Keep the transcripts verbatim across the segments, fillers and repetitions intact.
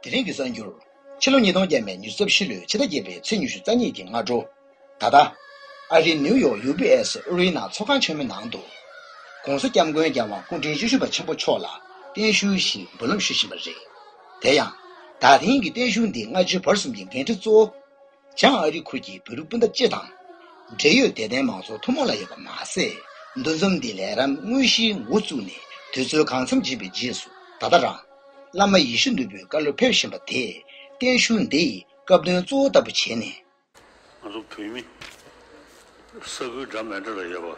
དེ་རིང་གི་གསར་འགྱུར། ཕྱི་ལོ་ཉིས་སྟོང་བརྒྱ་མེད་ཉི་ཤུ་རྩ་བཞི་ལོའི་ཕྱི་ཟླ་བརྒྱད་པའི་ཚེས་ཉི་ཤུ་རྩ་གཉིས་ཀྱི་སྔ་དྲོ། ད་ལྟ། ཨ་རིའི་ནིའུ་ཡོག་ཡུ་བི་ཨེ་སི་ཨེ་རི་ན་ཚོགས་ཁང་ཆེན་མོའི་ནང་དུ།༸གོང་ས་༸སྐྱབས་མགོན་རྒྱལ་དབང་སྐུ་ཕྲེང་བཅུ་བཞི་པ་ཆེན་པོ་མཆོག་ལ་བརྟན་བཞུགས་ཤིག་འབུལ་ལམ་ཞུ་བཞིན་པ་རེད། དེ་ཡང་། ད་ཐེངས་ཀྱི་བརྟན་བཞུགས་འདི་སྔ་ཕྱིའི་བར་གསུམ་གྱི་འགན་འཁྲི་གཙོ་བོ། བྱང་ཨ་རི་ཁུལ་གྱི་བོད་རིགས་སྤུན་ཟླ་སྤྱི་དང་། འབྲེལ་ཡོད་དད་ལྡན་མང་ཚོགས་ཐུན་མོང་ལ་ཡོད་པ་མ་ཟད། འདུ་འཛོམས་འདི་ལས་རིམ་དངོས་གཞིའི་འགོ་བཙུགས་ནས་དུས་ཚོད་གང་འཚམ་ཕྱིན་པའི་རྗེས་སུ། ད་ལྟ་རང་། བླ་མ་ཡིད་བཞིན་ནོར་བུའི་བཀའ་སློབ་ཕེབས་བཞིན་པ་དེས་བརྟན་བཞུགས་འདི་ཡི་སྐབས་དོན་གཙོ་བོ་ལྟ་བུ་བྱས་ནས། ང་ཚོ་བོད་མི་ས་ཁུལ་འདྲ་མི་འདྲ་ལ་ཡོད་པ།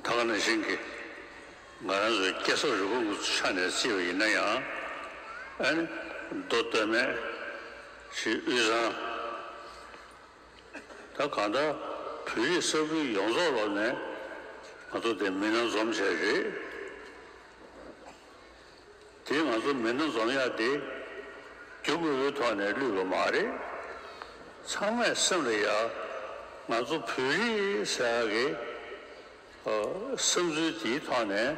ད་ག་ནང་བཞིན་གྱི་ང་རང་ཚོའི་སྐྱེ་ས་རུས་ཁུངས་ཀྱི་ཆ་ནས་བརྩིས་པ་ཡིན་ན་ཡང་། ཨ་ནི་མདོ་སྟོད་སྨད་ཞེས་དབུས་གཙང་། ད་གང་ལྟར་བོད་རིགས་ས་ཁུལ་ཡོངས་རྫོགས་ལོག་ནས་ང་ཚོ་དེ་མི་སྣ་འཛོམས་བྱས་རེད། དེ་ང་ཚོ་མི་སྣ་འཛོམས་ཡག་དེ་རྒྱུ་དངོས་པོའི་ཐོག་ནས་བསླུས་པ་མ་རེད། ཚང་མས་སེམས་ལ་ཡ་ང་ཚོ་བོད་རིགས་ཟེར་ཡག་གི་ཨ་བསམ་ཚུལ་དེའི་ཐོག་ནས་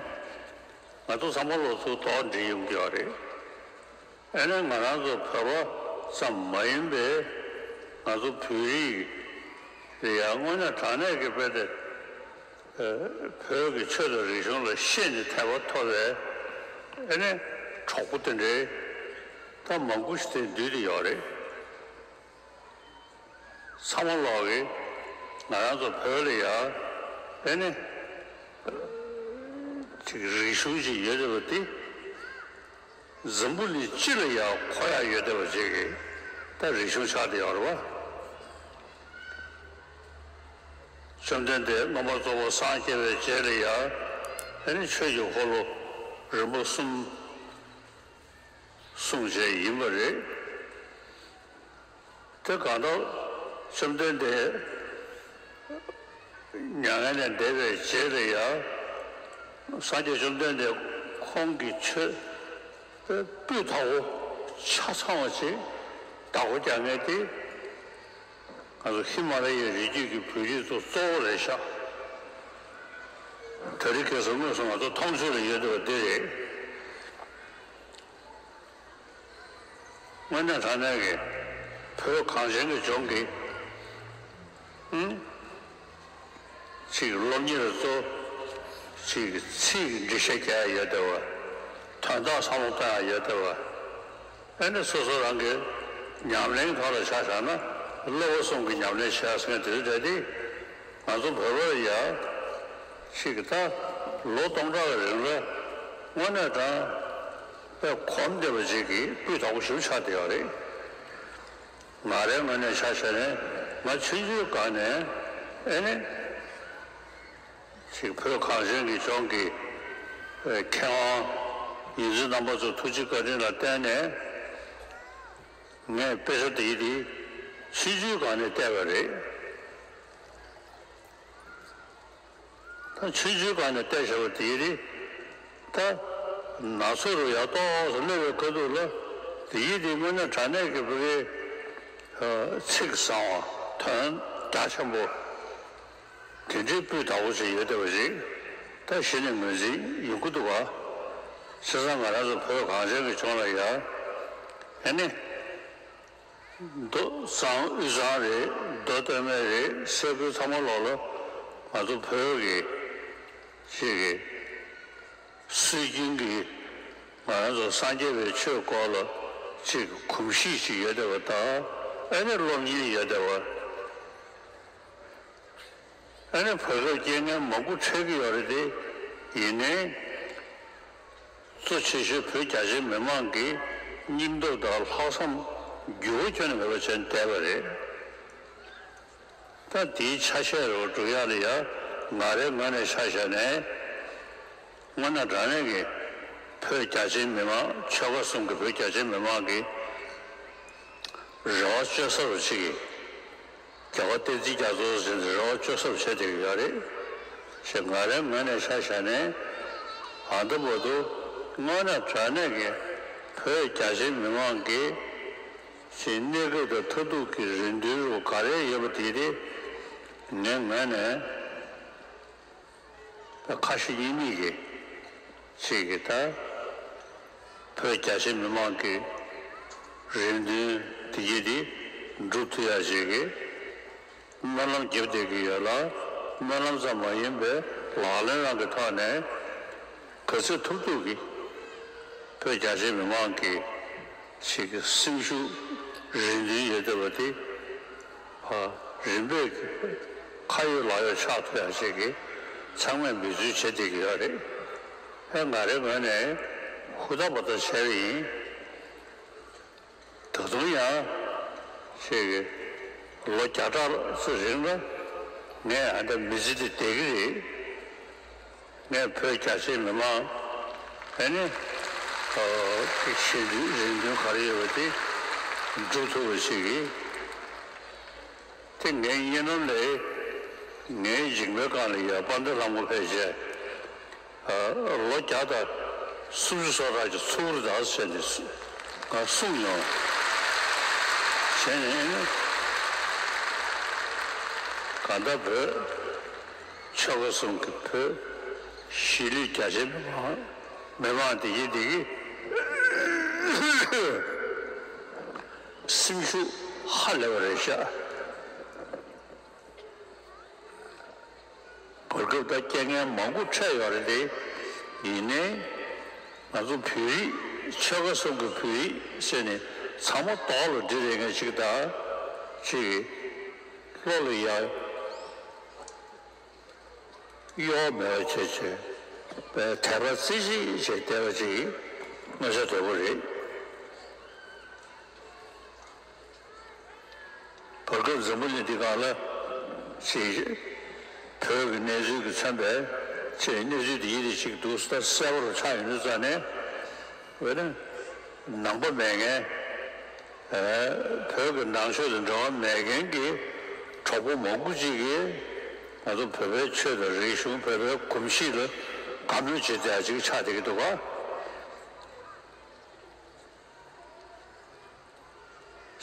ང་ཚོ་ཚང་མ་ལོ་ཚོད་ཐོག་འགྲིག་ཡོང་གི་ཡོད་རེད། ཨ་ནི་ང་རང་ཚོ་བོད་པ་ཙམ་མ་ཡིན་པའི་ང་ཚོ་བོད་རིགས་ལ་ཡ་དངོས་གནས་དྲང་གནས་ཀྱི་དཔེ་དེ། བོད་ཀྱི་ཆོས་དང་རིག་གཞུང་ལ་ཤེས་ནས་དད་པ་ཐོབ་པའི་ཨེ་ནི་གྲོགས་པོ་དེ་འདྲའི་ད་མང་པོ་ཞིག་དེ་འདུས་ཏེ་ཡོད་རེད། ཚང་མ་ལོག་གིས་ང་རང་ཚོ་བོད་ལ་ཡ་ཨེ་ནི་ཅིག་རིག་གཞུང་ཅིག་ཡོད་རེད་པ་དེ། འཛམ་བུ་གླིང་སྤྱི་ལ་ཡང་གོ་ཡ་ཡོད་བསྡད་པ་ཅིག་གི་ད་རིག་གཞུང་ཆགས་བསྡད་ཡོད་རེད་བ། བཅོམ་ལྡན་འདས་རྣམ་པར་རྫོགས་པར་སངས་རྒྱས་པའི་རྗེས་ལ་ཡང་ཨ་ནི་ཆོས་ཀྱི་འཁོར་ལོ་རིམ་པ་གསུམ་གསུངས་བྱས་ཡིན་པ་རེད། དེ་གང་ལྟར་བཅོམ་ལྡན་འདས་མྱ་ངན་ལས་འདས་པའི་རྗེས་ལ་ཡང་སངས་རྒྱས་བཅོམ་ལྡན་འདས་ཁོང་གི་ཆོས་སྤུས་དག་པོ་ཆ་ཚང་བ་ཅིག་བདག་པོ་རྒྱག་མཁན་དེ་ང་ཚོ་ཧི་མ་ལ་ཡའི་རི་རྒྱུད་ཀྱི་བོད་རིགས་ཚོ་གཙོ་བོ་རེད་ཤག་དེ་རིང་ཁ་སང་དངོས་སུ་ང་ཚོ་མཐོང་ཆོས་ལ་ཡོད་བསྡད་པ་འདི་རེད། དངོས་གནས་དྲང་གནས་ཀྱི་བོད་གངས་ཅན་གྱི་ལྗོངས་ཀྱི་ཨུམ། ཅིག་སློབ་གཉེར་གཙོ། ཅིག་ཚིག་འགྲེལ་བཤད་རྒྱག་ཡ་ཡོད་བསྡད་པ། དོན་དག་བསམ་བློ་གཏོང་ཡ་ཡོད་བསྡད་པ། ཨ་ནི་སོ་སོ་རང་གི་ཉམས་ལེན་ཐོག་ལ་ཆ་བཞག་ན་སློབ་པ་གསུམ་གྱི་ཉམས་ལེན་བྱེད་ཡ་ཟེར་མཁན་དེ་རེད་དེ། ང་ཚོ་བོད་པ་ལ་ཡ་ཅིག་ད་ལོ་སྟོང་ཕྲག་གི་རིང་ལ་དངོས་གནས་དྲང་དཔེ་གོམས་བསྡད་པ་ཅིག་གི་སྤུས་དག་པོ་ཞིག་ཆགས་བསྡད་ཡོད་རེད། ང་རའི་ངོས་ནས་ཆ་བཞག་ནས་ང་ཆུང་ཆུང་སྒང་ནས་ཨེ་ནི་ཅིག་བོད་གངས་ཅན་གྱི་ལྗོངས་ཀྱི་མཁས་དབང་ཡོངས་འཛིན་རྣམ་པ་ཚོའི་ཐུགས་རྗེ་བཀའ་དྲིན་ལ་བརྟེན་ནས་ངས་དཔེ་ཆ་འདི་འདི་ཆུང་ཆུང་སྒང་ནས་བལྟས་པ་རེད། ད་ཆུང་ཆུང་སྒང་ནས་བལྟས་བཞག་པ་དེའི་རིགས་ད་ན་ཚོད་རུ་ཡག་ཏོག་ཙམ་སླེབས་པའི་ཁ་ཐུག་ལ་དེའི་རིགས་དངོས་གནས་དྲང་གནས་ཀྱི་བོད་པའི་ཚིག་བཟང་བ་དོན་རྒྱ་ཆེན་པོ་དེ་འདྲའི་སྤུས་དག་པོ་ཞིག་ཡོད་བསྡད་པ་ཞིག་ད་གཞི་ནས་ངོས་འཛིན་ཡོང་གི་འདུག་ག་བྱས་ཙང་ང་རང་ཚོ་བོད་གངས་ཅན་གྱི་ལྗོངས་ལ་ཡ་ཨེ་ནི། མདོ་གཙང་དབུས་གཙང་རེད། མདོ་སྟོད་སྨད་རེད། ས་ཁུལ་ཚང་མ་ལོག་ལ་ང་ཚོ་བོད་ཀྱི་ཅིག་གི་སྲོལ་རྒྱུན་གྱི་ང་རང་ཚོ་སངས་རྒྱས་པའི་ཆོས་སྐོར་ལ་ཅིག་གོམས་གཤིས་ཤིག་ཡོད་བསྡད་པ་དང་ཨ་ནི་སློབ་གཉེར་ཡོད་བསྡད་པ། ཨ་ནི་བོད་སྐད་སྐྱེ་མཁན་མང་པོ་འཕྲད་ཀྱི་ཡོད་རེད་དེ། ཡིན་ནའི་གཙོ་ཆེ་ཤོས་བོད་རྒྱ་ཆེའི་མི་མང་གི་སྙིང་སྟོབས་དང་ལྷག་བསམ་འགྱུར་བ་ཁྱོན་ནས་མེད་པ་བྱས་ནས་བསྡད་པ་རེད། ད་དེའི་ཆ་ཤས་རེ་བ་སྒྲུབ་ཡག་ལ་ཡ་ང་རའི་ངོས་ནས་ཆ་བཞག་ནས། དངོས་གནས་དྲང་གནས་ཀྱི་བོད་རྒྱ་ཆེའི་མི་མང་ཆོལ་ཁ་གསུམ་གྱི་བོད་རྒྱ་ཆེའི་མི་མང་གི་རེ་བ་བཅོལ་ས་རུ་ཅིག་གི་རྒྱལ་བ་བསྟན་འཛིན་རྒྱ་མཚོ་ཟེར་ནས་རེ་བ་བཅོལ་ས་རུ་བྱས་བསྡད་ཀྱི་ཡོད་རེད། ཞེས་ང་རའི་ངོས་ནས་ཆ་བཞག་ནས་ཨ་ད་བར་དུ་དངོས་གནས་དྲང་གནས་ཀྱི་བོད་རྒྱ་ཆེའི་མི་མང་གི་ཅིག་གནས་སྐབས་དང་མཐར་ཐུག་གི་རེ་འདུན་རུ་ག་རེ་ཡོད་པ་དེ་དེ་ངའི་ངོས་ནས། ད་ཁ་ཞེ་གཉིས་མེད་ཀྱི་ ཅིག་གིས་ད་བོད་རྒྱ་ཆེ་མི་མང་གི་རེ་འདུན་དེ་གྱིས་དེ་འགྲུབ་ཐུབ་ཡ་ཅིག་གི་སྨོན་ལམ་རྒྱབ་བསྡད་ཀྱི་ཡོད་ལ། སྨོན་ལམ་ཙམ་མ་ཡིན་པའི་ལག་ལེན་རང་གི་ཐོག་ནས་ག་ཚོད་ཐུབ་ཐུབ་ཀྱིས་བོད་རྒྱ་ཆེ་མི་མང་གི་ཅིག་གི་སེམས་ཤུགས་རེ་འདུན་ཡོད་བསྡད་པ་དེ། ཨ། རིམ་པས་ཁ་ཡོད་ལག་ཡོད་ཆགས་ཐུབ་ཡ་ཞིག་གི་ཚང་མས་འབད་བརྩོན་བྱེད་བསྡད་ཀྱི་ཡོད་རེད། ཨེ། ང་རའི་ངོས་ནས་ཧུར་ཐག་པ་ཐག་བྱས་པ་ཡིན། ད་དུང་ཡང་ཞིག་གི་ལོ་བརྒྱ་ཕྲག་ཙམ་རིང་ལ་ངས་ཨ་འདྲ་མི་ཚེ་འདི་བསྡད་ཀྱི་རེད། ངས་བོད་རྒྱ་ཆེའི་མི་མང་ཨ་ནི་ཨ་གི་ཞེ་འདུན་རེ་འདུན་ག་རེ་ཡོད་པ་དེ་སྒྲུབ་ཐུབ་པ་ཞིག་གིས། དེ་ངའི་གཉིད་ལམ་ལས་ངའི་མཇིང་པའི་སྒང་ལ་ཡ་དཔལ་ལྡན་ལྷ་མོ་ཕེབས་བྱས། ཨ། ལོ་བརྒྱ་དང་སུམ་ཅུ་སོ་ཕྲག་ཅིག་ཚུགས་རེད་ད་ཟེར་ནས་ང་གསུངས་མྱོང་། བྱས་ནས་ཨ་ནི་གང་ལྟར་བོད་ཆོལ་ཁ་གསུམ་གྱི་བོད་གཞིས་ལུས་རྒྱ་ཆེ་མི་མང་མི་མང་དེ་གྱིས་དེ་གྱིས་སེམས་ཤུགས་ཧ་ལས་པ་རེད་ཤག་བར་སྐབས་ད་རྐྱེན་ངན་མང་པོ་འཕྲད་ཡོད་རེད་དེ། ཡིན་ནའི་ང་ཚོ་བོད་རིགས་ཆོལ་ཁ་གསུམ་གྱི་བོད་རིགས་ཟེར་ནས་ཚང་མ་རྡོག་ལ་སྒྲིལ་རེ་མཁན་ཅིག་དང་། ཅིག་བློ་ལ་ཡ་གཡོ་བ་མེད་པ་བྱས་བྱས་དད་པ་རྩེ་གཅིག་བྱས་བསྡད་པ་ཅིག་མངོན་གསལ་དོད་པོ་རེད། བར་སྐབས་འཛམ་བུ་གླིང་འདི་སྒང་ལ་ཅིག་བོད་ཀྱི་གནས་ཚུལ་གྱིས་མཚོན་པའི་ཅིག་གནས་ཚུལ་འདི་ཡིན་དེ་ཅིག་འདུག་ད་གསལ་པོ་རུ་ཆགས་ཡོང་དུས་ཙང་ནས། འོ་ན་ནང་པ་མེད་མཁན། ཨ། བོད་ཀྱི་ནང་ཆོས་དང་འབྲེལ་བ་མེད་མཁན་གྱི་གྲོགས་པོ་མང་པོ་ཅིག་གིས་ང་ཚོ་བོད་པའི་ཆོས་དང་རིག་གཞུང་བོད་པའི་གོམས་གཤིས་ལ་དགའ་མོས་བྱེད་བསྡད་ཡ་ཅིག་ཆགས་བསྡད་ཀྱི་འདུག་ག་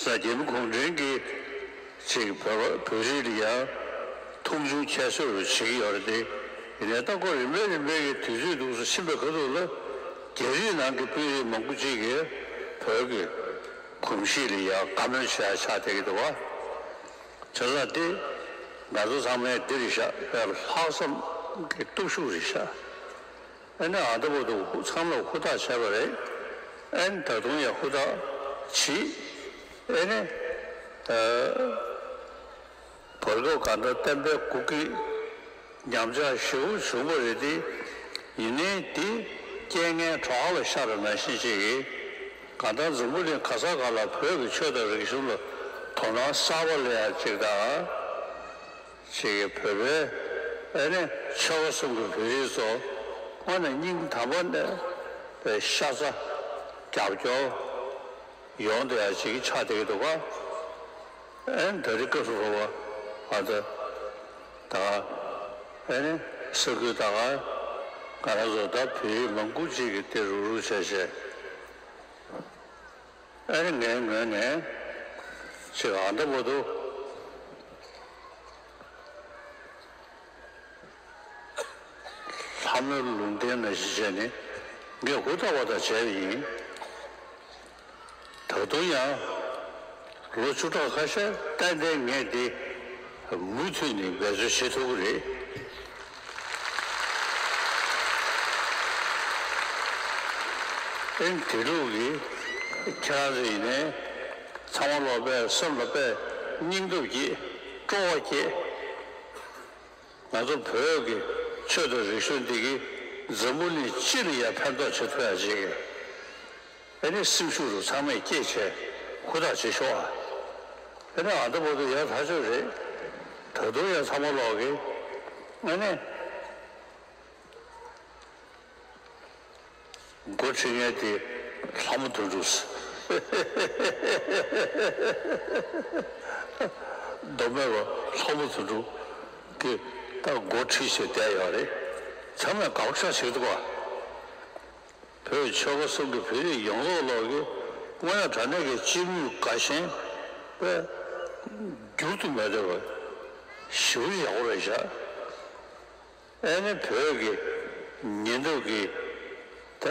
ས་རྒྱལ་མོ་གུང་ཁྲན་གྱིས་ཅིག་བོད་བོད་རིགས་ལ་ཡང་མཐོང་ཆུང་ཁྱད་གསོད་རུ་བྱེད་ཀྱི་ཡོད་རེད་དེ། ཡིན་ནའི་ད་ཁོ་རིམ་པས་རིམ་པས་ཀྱི་དུས་ཚོད་འདུག་སེ་ཕྱིན་པའི་ཁ་ཐུག་ལ་རྒྱ་རིགས་ནང་གི་དཔོན་རིགས་མང་པོ་ཅིག་གིས་བོད་ཀྱི་གོམས་གཤིས་ལ་ཡང་དགའ་མོས་བྱེད་ཡ་ཆགས་བསྡད་ཀྱི་འདུག་བ། བྱས་ཙང་དེ་ང་ཚོ་ཚང་མས་འདི་རེད་ཤག་དཔེ་ལྷག་བསམ་གྱི་སྟོབས་ཤུགས་རེད་ཤག་ཨ་ནི་ཨ་ད་བར་དུ་ཚང་མས་ཧུར་ཐག་བྱས་པ་རེད། ཨ་ནི་ད་དུང་ཡང་ཧུར་ཐག་བྱེད། ཨ་ནི་ཨ་བར་སྐབས་གང་ལྟར་བསྟན་པའི་འགོ་ཁྲིད་ཉམས་ཆག་ཞེ་པོ་བྱུང་བ་རེད་དེ། ཡིན་ནའི་དེ་རྐྱེན་ངན་གྲོགས་ལ་ཤར་བ་ནང་བཞིན་ཅིག་གིས། གང་ལྟར་འཛམ་བུ་གླིང་ག་ས་ག་ལ་བོད་ཀྱི་ཆོས་དང་རིག་གཞུང་ལ་དོ་སྣང་གསར་པ་སླེབས་ཡ་ཅིག་དང་། ཅིག་གིས་བོད་པའི་ཨ་ནི་ཆོལ་ཁ་གསུམ་གྱི་བོད་རིགས་ཚོ་དངོས་གནས་སྙིང་དམ་པ་ནས་པའི་ཤ་ཚ་རྒྱབ་སྐྱོར་ཡོང་བསྡད་ཡ་ཅིག་ཆགས་བསྡད་ཀྱི་འདུག་ག་ཨ་ནི་ད་རེས་སྐབས་སུ་བབ་པ་ཨ་ད་ད་ཨ་ནི་ས་ཁུལ་ད་ག་ང་རང་ཚོ་ད་བོད་རིགས་མང་པོ་ཅིག་གིས་དེ་རུག་རུག་བྱས་བྱས། ཨ་ནི་ངའི་ངོས་ནས་ཅིག་ཨ་ད་བར་དུ་ལྷ་མོའི་ལུང་བསྟན་ནང་བཞིན་བྱས་ནས་ངས་ཧུར་ཐག་པ་ཐག་བྱས་པ་ཡིན། ད་དུང་ཡང་ལོ་བཅུ་ཕྲག་ཁ་ཤས་ཏན་ཏན་ངས་འདི་མུ་མཐུད་ནས་འབད་རྩོལ་བྱེད་ཐུབ་ཀྱི་རེད། ཨེ་དེ་ལུགས་ཀྱི་ཁྱེད་རང་ཚོ་ཡིན་ནའི་ཚང་མ་ལོག་པའི་སེམས་ལ་དཔེ་སྙིང་སྟོབས་སྐྱེད། སྤྲོ་བ་སྐྱེད། ང་ཚོ་བོད་ཀྱི་ཆོས་དང་རིག་གཞུང་འདི་གིས་འཛམ་བུ་གླིང་སྤྱི་ལ་ཡང་ཕན་ཐོགས་བྱེད་ཐུབ་ཡ་ཅིག་ཨེ་ནི་སེམས་ཤུགས་རུ་ཚང་མས་སྐྱེད་བྱས་ཧུར་ཐག་བྱེད་ཤོག་ཨ། ཨེ་ནི་ཨ་ད་བར་དུ་ཡག་ཐག་ཆོད་རེད། ད་དུང་ཡང་ཚང་མ་ལོག་གི་ཨེ་ནི། འགོ་ཁྲིད་མཁན་དེ་ལྷ་མོ་དོན་གྲུབ། མདོ་སྨད་པ་ལྷ་མོ་དོན་གྲུབ་ཀྱིས་ད་འགོ་ཁྲིད་བྱས་བསྡད་ཡོད་རེད། ཚང་མས་དགའ་པོ་ཞེ་དྲག་བྱེད་ཀྱི་འདུག་ག་བོད་ཆོལ་ཁ་གསུམ་གྱི་བོད་རིགས་ཡོངས་རྫོགས་ལོག་གིས་དངོས་ཡོད་དྲང་གནས་ཀྱི་སྤྱི་མོས་དགའ་ཞེན་པས་འགྱུར་དུ་མེད་བསྡད་པ་ཞེ་པོ་ཡག་པོ་རེད་ཤག་ཨེ་ནི་བོད་ཀྱི་ཉེན་སྟོབས་ཀྱི་ ད་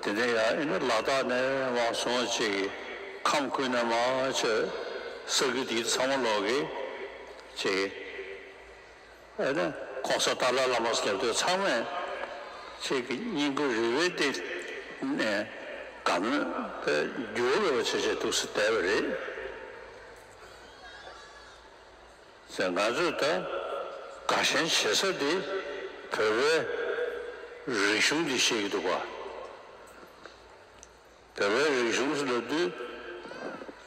དེ་ནས་ཡང་ཨེ་ནི་ལ་དྭགས་ནས་མར་སོང་ཅིག་ཁམས་ཁུལ་ནས་མར་ཆོས་ས་ཁུལ་དེ་ཚང་མ་ལོག་གི་ཅིག་ཨེ་ནི་གོང་ས་ཏཱ་ལའི་བླ་མ་སྐྱབས་དེ་ཚང་མས་ཅིག་གི་སྙིང་པོ་རུས་པའི་གཏིང་ནས་དགའ་མོས་དཔེ་འགྱུར་བ་མེད་པ་བྱས་བྱས་འདུག་སེ་བསྡད་པ་རེད། ཟེར། ང་ཚོས་ད་དགའ་ཞེན་བྱེད་ས་དེ་བོད་པའི་རིག་གཞུང་འདི་བཤད་ཀྱི་འདུག་ག། བོད་པའི་རིག་གཞུང་ཟེར་ལབ་དུས་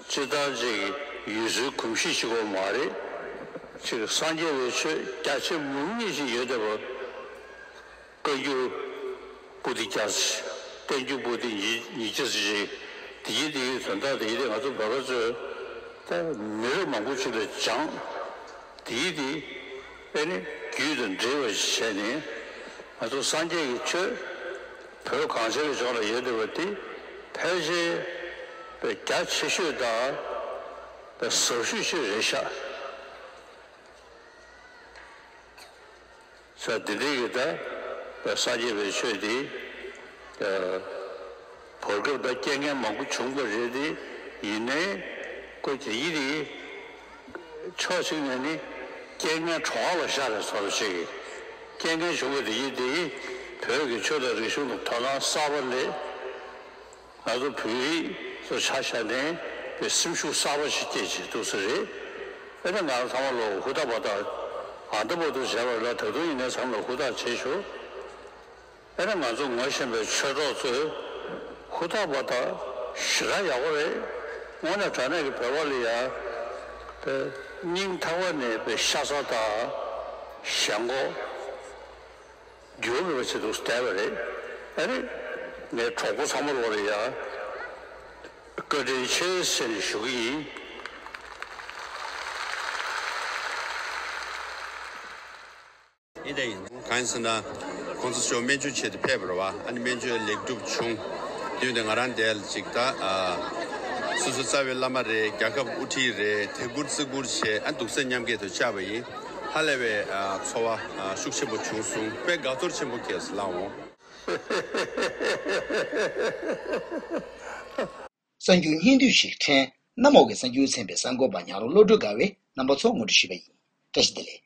སྤྱིར་བཏང་ཅིག་ཡུལ་སྲོལ་གོམས་གཤིས་གཅིག་པོ་མ་རེད། ཅིག་སངས་རྒྱས་པའི་ཆོས་རྒྱ་ཆེ་མང་ཉུང་ཅིག་ཡོད་བསྡད་པ། བཀའ་འགྱུར་པོ་ཏི་བརྒྱ་ཙམ། བསྟན་འགྱུར་པོ་ཏི་ཉིས་ཉིས་བརྒྱ་ཙམ་ཞིག། དེ་ཡི་དེ་ཡི་དོན་དག་དེ་ཡི་དེ་ང་ཚོ་བོད་པ་ཚོས་ད་མི་རབས་མང་པོ་ཅིག་ལ་སྦྱངས། དེ་ཡི་དེ་ཨེ་ནི་རྒྱུད་དང་འདྲེས་པ་ཞིག་བྱས་ནས་ང་ཚོ་སངས་རྒྱས་ཀྱི་ཆོས་བོད་གངས་ཅན་གྱི་ལྗོངས་ལ་ཡོད་བསྡད་པ་དེ་ཕལ་ཆེར་རྒྱ་ཆེ་ཤོས་དང་ཟབ་ཤོས་ཤིག་རེད་ཤག། ས་འདི་འདྲའི་གི་ད་སངས་རྒྱས་པའི་ཆོས་འདི་བོད་སྐབས་ད་རྐྱེན་ངན་མང་པོ་བྱུང་བ་རེད་དེ། ཡིན་ནའི་ཁོ་དེ་ཡི་དེ་ཕྱོགས་གཅིག་ནས་ནི་རྐྱེན་ངན་གྲོགས་ལ་ཤར་བའི་བཟོ་འདྲ་ཞིག། རྐྱེན་ངན་བྱུང་བ་དེ་ཡི་དེ་བོད་ཀྱི་ཆོས་དང་རིག་གཞུང་ལ་དོ་སྣང་གསར་པ་སླེབས། ང་ཚོ་བོད་རིགས་ཚོ་ཆ་བཞག་ནས་པའི་སེམས་ཤུགས་གསར་པ་ཞིག་སྐྱེས་བྱས་འདུག་ས་རེད། དཔེར་ན་ང་རང་ཚང་མ་ལོ་ཧུར་ཐག་བ་ཐག་ཨ་འདི་བར་དུ་བྱས་པ་ལ་ད་དུང་ཡིན་ནའི་ཚང་མ་ལ་ཧུར་ཐག་བྱེད་ཤོག། དཔེར་ན་ང་ཚོ་ངོ་ཤེས་པའི་ཆོས་གྲོགས་ཚོས་ཧུར་ཐག་བ་ཐག་ཞེ་དྲག་ཡག་པོ་རེད། དངོས་གནས་དྲང་གནས་ཀྱི་བོད་པ་ལ་ཡ་པའི་སྙིང་ཐག་པ་ནས་པའི་ཤ་ཚ་དང་ཞེན་ཁོག་འགྱུར་བ་མེད་པ་བྱེད་དུ་བསྡད་པ་རེད། ཨ་ནི་ངའི་གྲོགས་པོ་ཚང་མ་ལོག་ལ་ཡ་བཀའ་དྲིན་ཆེ་ཟེར་ནས་ཞུ་གི་ཡིན། ཡིན་དང་ཡིན། གང་ཡིན་ཟེར་ན། ཁོང་ཚོ་ཚོ་སྨན་བཅོས་བྱེད་དུ་ཕེབས་པ་རེད་བ། ཨ་ནི་སྨན་བཅོས་ལེགས་གྲུབ་བྱུང་། དུས་དེ་ང་རང་དེ་ལ་ཅིག་ད། ཨ། སོ་སོ་རྩ་བའི་བླ་མ་རེད། རྒྱལ་ཁབ་དབུ་ཁྲིད་རེད། དད་བཀུར་བརྩི་བཀུར་བྱས། ཨ། འདུག་སེ་མཉམ་སྐྱེལ་དུ་བཅར་བ་ཡིན། ཧ་ལས་པའི། ཨ། ཚོར་བ། ཨ། ཤུགས་ཆེན་པོ་བྱུང་སོང་། དཔེ་དགའ་ཚོར་ཆེན་པོ་སྐྱེས་སོང་། ལགས་འོང་། གསར་འགྱུར་སྙིང་བསྡུས་ཤིག་ཕྲན། གནམ་འོག་གི་གསར་འགྱུར་ཚན་པའི་གསར་འགོད་པ་ཉག་རོང་བློ་གྲོས་དགའ་བས་རྣམ་པ་ཚོར་ངོ་སྤྲོད་ཞུས་པ་ཡིན། བཀྲ་ཤིས་བདེ་ལེགས།